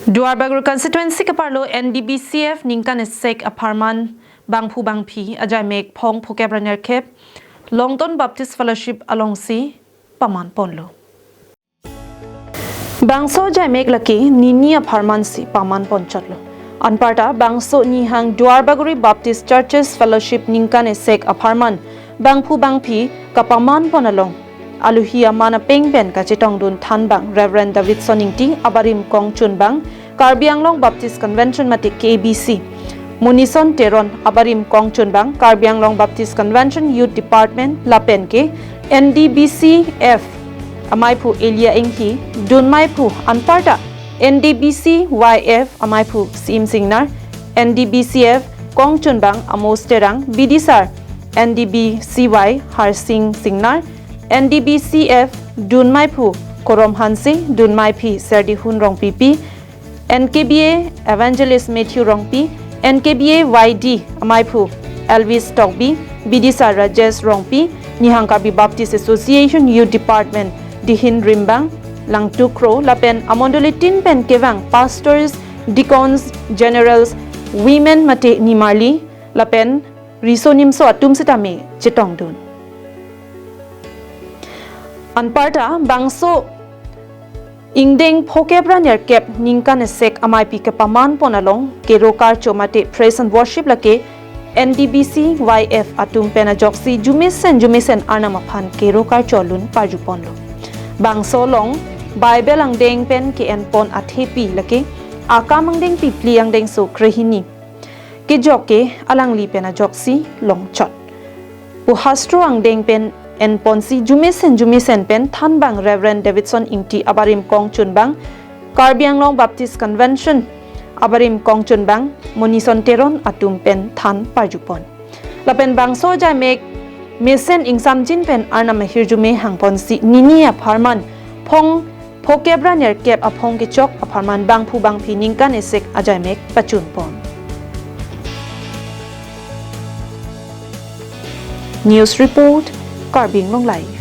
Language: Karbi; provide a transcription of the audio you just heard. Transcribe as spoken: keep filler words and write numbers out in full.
Duarbagori constituency keparlo N D B C F ningkan esek apharman bangphu bangphi ajaimek phong phokep ra nerkep Longton Baptist Fellowship alongsi paman ponlo. Bangso ajaimek lake nini apharman si paman ponchotlo. Anparta bangso Nihang Duarbagori Baptist Churches Fellowship ningkan esek apharman bangphu bangphi kapaman pon along aluhi aman apeng pen kachetongdun thanbang Reverend Davidson Ingti, abarim kongchunbang Karbi Anglong Baptist Convention mate K B C, Monison Teron, abarim kongchunbang Karbi Anglong Baptist Convention Youth Department lapen ke N D B C F amaiphu Elia Inghi, dunmaiphu anparta N D B C Y F amaiphu Sim Singnar, N D B C F kongchunbang Amos Terang, bidisar N D B C Y Harsing Singnar, N D B C F dunmaiphu Korom Hanse, dunmaiphi Serdihun Rongpipi, N K B A Evangelist Matthew Rongpi, N K B A Y D amaiphu Elvis Tokbi, bidisar Rajesh Rongpi, Nihang Karbi Baptist Association Youth Department Dihin Rimbang, Langtuk Kro, lapen amondoli tin pen kevang pastors, deacons, generals, women mate nimarli, lapen riso nimso atum sitame chetongdun. Anparta bangso ingdeng phokep ra nerkep ningkan esek amaipi kepaman pon along kero karcho mate praise and worship lake N D B C Y F atum pen ajoksi jumesen jumesen Arnam aphan kero karcho alun parju ponlo. Bangso along Bible angdeng pen ke-en pon athepi lake Akam angdengpi phli angdengso krehini. Kejok ke alangli pen ajoksi longchot. Pu hastro angdeng pen en ponsi jumesen jumesen pen thanbang Reverend Davidson Ingti abarim kongchunbang Karbi Anglong Baptist Convention abarim kongchunbang Monison Teron atum pen than parju pon. Lapen bangso ajaimek mesen ingsamjin pen Arnam ahirjume hang ponsi nini apharman phong phokep ra nerkep aphong kechok apharman bangphu bangphi ningkan esek ajaimek pachun pon. News report, Karbi Anglong Live.